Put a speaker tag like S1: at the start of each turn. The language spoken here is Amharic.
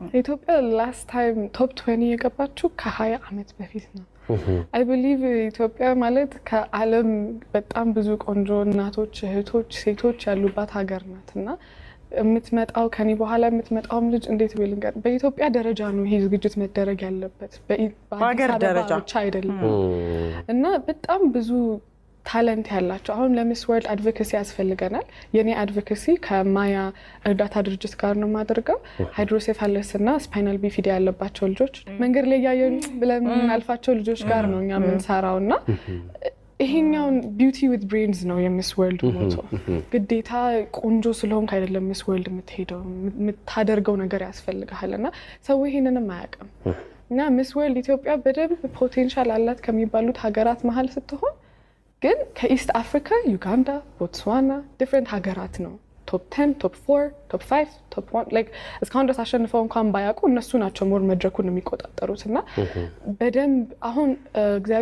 S1: ኢትዮጵያ last time top 20 የገባችው ከ20 ዓመት በፊት ነው። I believe ኢትዮጵያ ማለት ከዓለም በጣም ብዙ ቆንጆ እናቶች፣ እህቶች፣ ሴቶች ያሉባት ሀገር ናት። እና የምትመጣው ከኔ በኋላ የምትመጣውም ልጅ፣ እንዴት ብል ልንገር፣ በኢትዮጵያ ደረጃ ነው ይሄ ዝግጅት መደረግ ያለበት፣ በአዲስ
S2: በሀገር
S1: አበባ
S2: ደረጃ።
S1: ብቻ አይደለም። እና በጣም ብዙ talent ያላቸው፣ አሁን ለ Miss World advocacy ያስፈልገናል። የኔ advocacy ከማያ እርዳታ ድርጅት ጋር ነው የማደርገው። Hydrocephalus እና spinal bifida ያለባቸው ልጆች፣ መንገድ ላይ እያየን ብለን የምናልፋቸው ልጆች ጋር ነው እኛ የምንሰራው። እና ይሄኛውን beauty with brains ነው የ Miss World motto። ግዴታ ቆንጆ ስለሆንክ አይደለም Miss World የምትሄደው፣ የምታደርገው ነገር ያስፈልግሃል። እና ሰው ይሄንንም አያውቅም። እና Miss World ኢትዮጵያ በደንብ potential አላት ከሚባሉት ሀገራት መሀል ስትሆን ግን ከ East Africa ዩጋንዳ፣ ቦትስዋና፣ different ሀገራት ነው top 10፣ top 4፣ top 5፣ top 1፣ like እስካሁን ድረስ አሸንፈው እንኳን ባያውቁ እነሱ ናቸው more መድረኩን የሚቆጣጠሩት። እና በደንብ አሁን እግዚአብሔር